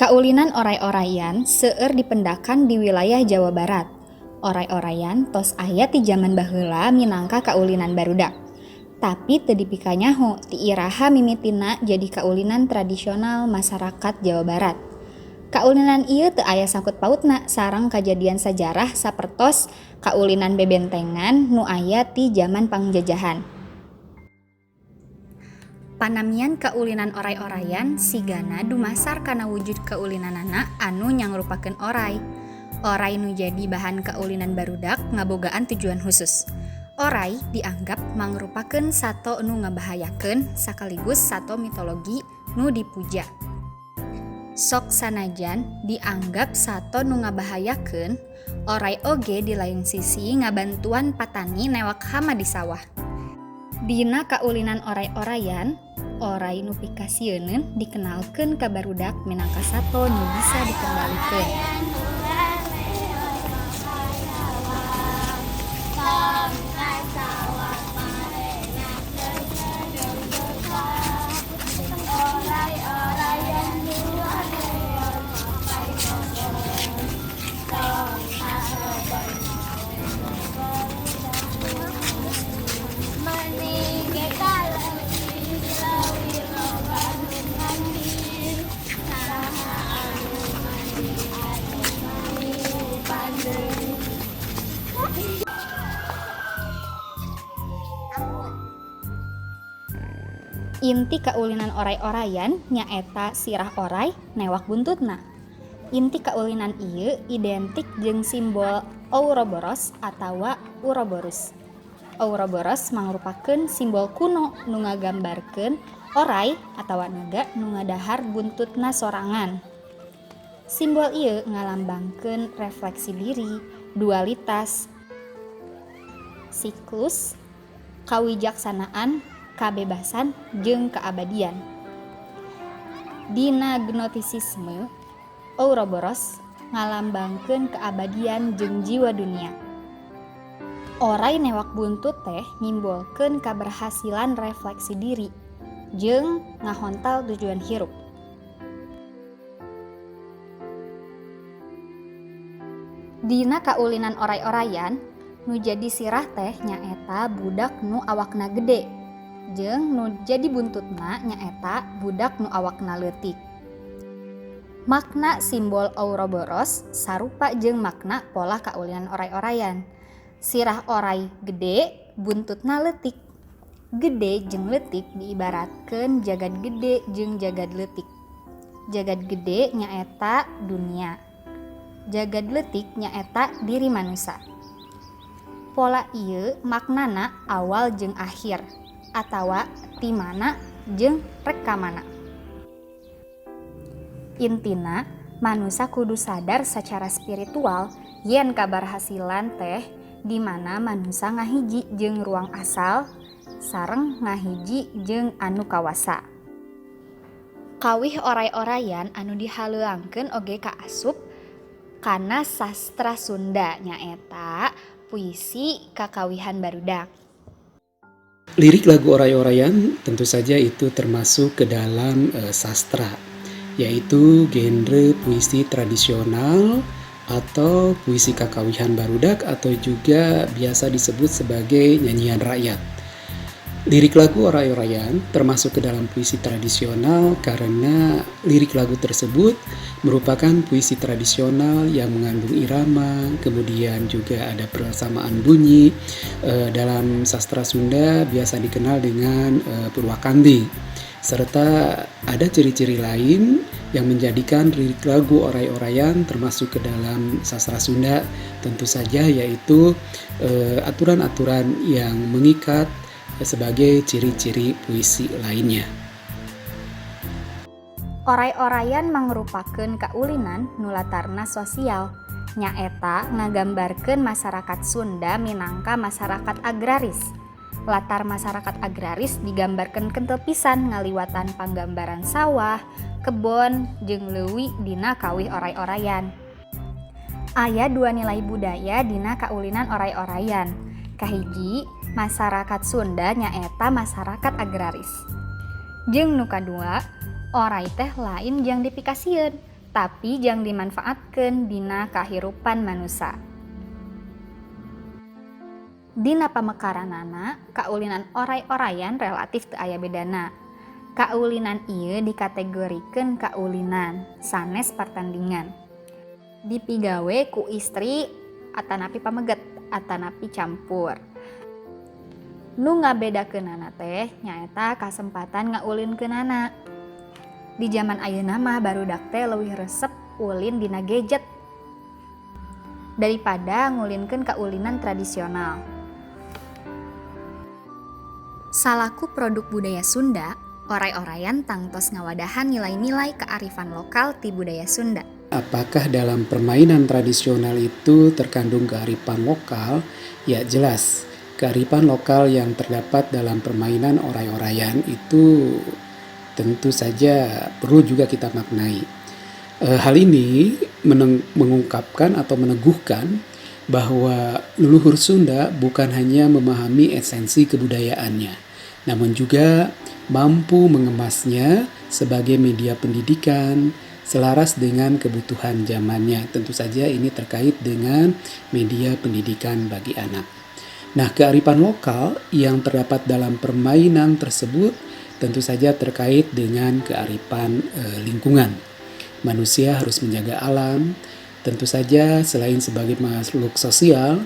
Kaulinan oray-orayan seueur dipendakan di wilayah Jawa Barat. Oray-orayan tos aya ti jaman baheula minangka kaulinan barudak. Tapi teu dipikanyaho ti iraha mimitina jadi kaulinan tradisional masyarakat Jawa Barat. Kaulinan ieu teu aya sangkut pautna sareng kajadian sajarah sapertos kaulinan bebentengan nu aya ti jaman pangjajahan. Panamian kaulinan oray-orayan sigana dumasar kana wujud kaulinanana anu nyangrupakeun oray. Oray nu jadi bahan kaulinan barudak ngabogaan tujuan husus. Oray dianggap mangrupakeun sato nu ngabahayakeun sakaligus sato mitologi nu dipuja. Sok sanajan dianggap sato nu ngabahayakeun, oray oge di lain sisi ngabantuan patani newak hama di sawah. Dina kaulinan oray-orayan, oray nu pikasieuneun dikenalkeun ka barudak minangka sato nu bisa dikendalikeun. Inti kaulinan oray-orayan nyaeta sirah oray newak buntutna. Inti kaulinan ieu identik jeung simbol Ouroboros atawa Uroborus. Ouroboros mangrupakeun simbol kuno nu ngagambarkeun oray atawa naga nu ngadahar buntutna sorangan. Simbol ieu ngalambangkeun refleksi diri, dualitas, siklus, kawijaksanaan, kabebasan jeung keabadian. Dina Gnotisisme, Ouroboros ngalambangkeun keabadian jeung jiwa dunia. Oray newak buntut teh nyimbolkeun kaberhasilan refleksi diri jeung ngahontal tujuan hirup. Dina kaulinan oray-orayan, nu jadi sirah teh nyaeta budak nu awakna gede jeung nu jadi buntutna nyaeta budak nu awakna leutik. Makna simbol Ouroboros sarupa jeung makna pola kaulinan oray-orayan. Sirah oray gede, buntutna leutik. Gede jeung leutik diibaratkeun jagad gede jeung jagad leutik. Jagad gede nyaeta dunia. Jagad leutik nyaeta diri manusa. Pola ieu maknana awal jeung akhir atawa ti mana jeung rek ka mana. Intina, manusa kudu sadar secara spiritual yen kabarhasilan teh di mana manusa ngahiji jeung ruang asal sareng ngahiji jeung anu kawasa. Kawih oray-orayan anu dihaleuangkeun oge kaasup kana sastra Sunda nyaeta puisi kakawihan barudak. Lirik lagu oray-orayan tentu saja itu termasuk ke dalam sastra, yaitu genre puisi tradisional atau puisi kakawihan barudak atau juga biasa disebut sebagai nyanyian rakyat. Lirik lagu oray-orayan termasuk ke dalam puisi tradisional karena lirik lagu tersebut merupakan puisi tradisional yang mengandung irama, kemudian juga ada persamaan bunyi. Dalam sastra Sunda biasa dikenal dengan purwakanti, serta ada ciri-ciri lain yang menjadikan lirik lagu oray-orayan termasuk ke dalam sastra Sunda, tentu saja yaitu aturan-aturan yang mengikat sebagai ciri-ciri puisi lainnya. Oray-orayan mangrupakeun kaulinan nu latarna sosial, nyaeta ngagambarkeun masyarakat Sunda minangka masyarakat agraris. Latar masyarakat agraris digambarkeun kentel pisan ngaliwatan panggambaran sawah, kebon, jeung leuwi dina kawih oray-orayan. Aya dua nilai budaya dina kaulinan oray-orayan. Kahiji, masyarakat Sunda nyaeta masyarakat agraris. Jeung nu kadua, oray teh lain jang dipikasieun, tapi jang dimanfaatkeun dina kahirupan manusa. Dina pamekaranana, kaulinan oray-orayan relatif teu aya bedana. Kaulinan ieu dikategorikeun kaulinan, sanes pertandingan. Dipigawe ku istri atanapi pameget atanapi campur. Nu ngabedakeunana teh nyaeta kasempatan ngaulinkeunana. Di jaman ayeuna mah barudak teh leuwih resep ulin dina gadget daripada ngulinkeun kaulinan tradisional. Salaku produk budaya Sunda, oray-orayan tangtos ngawadahan nilai-nilai kearifan lokal ti budaya Sunda. Apakah dalam permainan tradisional itu terkandung kearifan lokal? Ya jelas, kearifan lokal yang terdapat dalam permainan oray-orayan itu tentu saja perlu juga kita maknai. Hal ini mengungkapkan atau meneguhkan bahwa leluhur Sunda bukan hanya memahami esensi kebudayaannya, namun juga mampu mengemasnya sebagai media pendidikan selaras dengan kebutuhan zamannya. Tentu saja ini terkait dengan media pendidikan bagi anak. Nah, kearifan lokal yang terdapat dalam permainan tersebut tentu saja terkait dengan kearifan lingkungan. Manusia harus menjaga alam. Tentu saja selain sebagai makhluk sosial,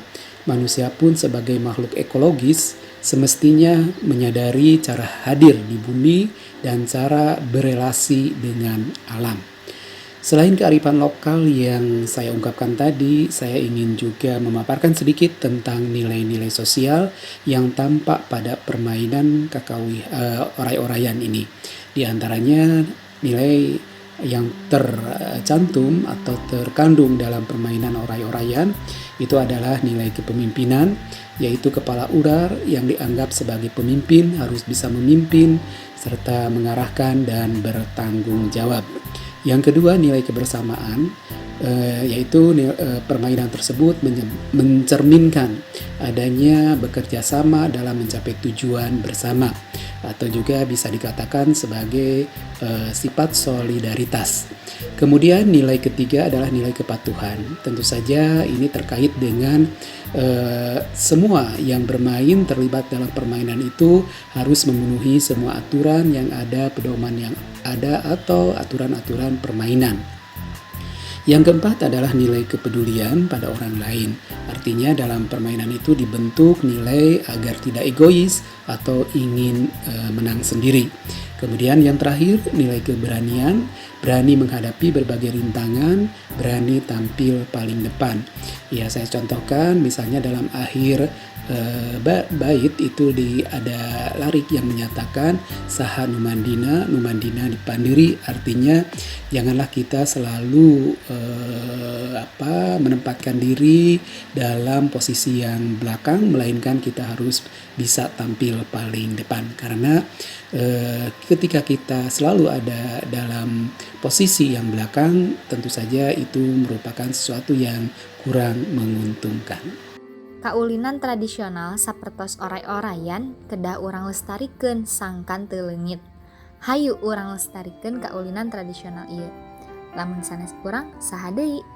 manusia pun sebagai makhluk ekologis semestinya menyadari cara hadir di bumi dan cara berelasi dengan alam. Selain kearifan lokal yang saya ungkapkan tadi, saya ingin juga memaparkan sedikit tentang nilai-nilai sosial yang tampak pada permainan kakawi oray-orayan ini. Di antaranya nilai yang tercantum atau terkandung dalam permainan oray-orayan itu adalah nilai kepemimpinan, yaitu kepala ular yang dianggap sebagai pemimpin harus bisa memimpin serta mengarahkan dan bertanggung jawab. Yang kedua, nilai kebersamaan, yaitu permainan tersebut mencerminkan adanya bekerja sama dalam mencapai tujuan bersama, atau juga bisa dikatakan sebagai sifat solidaritas. Kemudian nilai ketiga adalah nilai kepatuhan. Tentu saja ini terkait dengan semua yang bermain terlibat dalam permainan itu harus memenuhi semua aturan yang ada, pedoman yang ada, atau aturan-aturan permainan. Yang keempat adalah nilai kepedulian pada orang lain. Artinya dalam permainan itu dibentuk nilai agar tidak egois atau ingin menang sendiri. Kemudian yang terakhir, nilai keberanian, berani menghadapi berbagai rintangan, berani tampil paling depan. Ya, saya contohkan misalnya dalam akhir bait itu ada larik yang menyatakan saha numandina, numandina dipandiri, artinya janganlah kita selalu menempatkan diri dalam posisi yang belakang, melainkan kita harus bisa tampil paling depan, karena ketika kita selalu ada dalam posisi yang belakang, tentu saja itu merupakan sesuatu yang kurang menguntungkan. Kaulinan tradisional sapertos oray-orayan kedah urang lestarikeun sangkan teu leungit. Hayu urang lestarikeun kaulinan tradisional ieu. Lamun sanes urang, saha deui?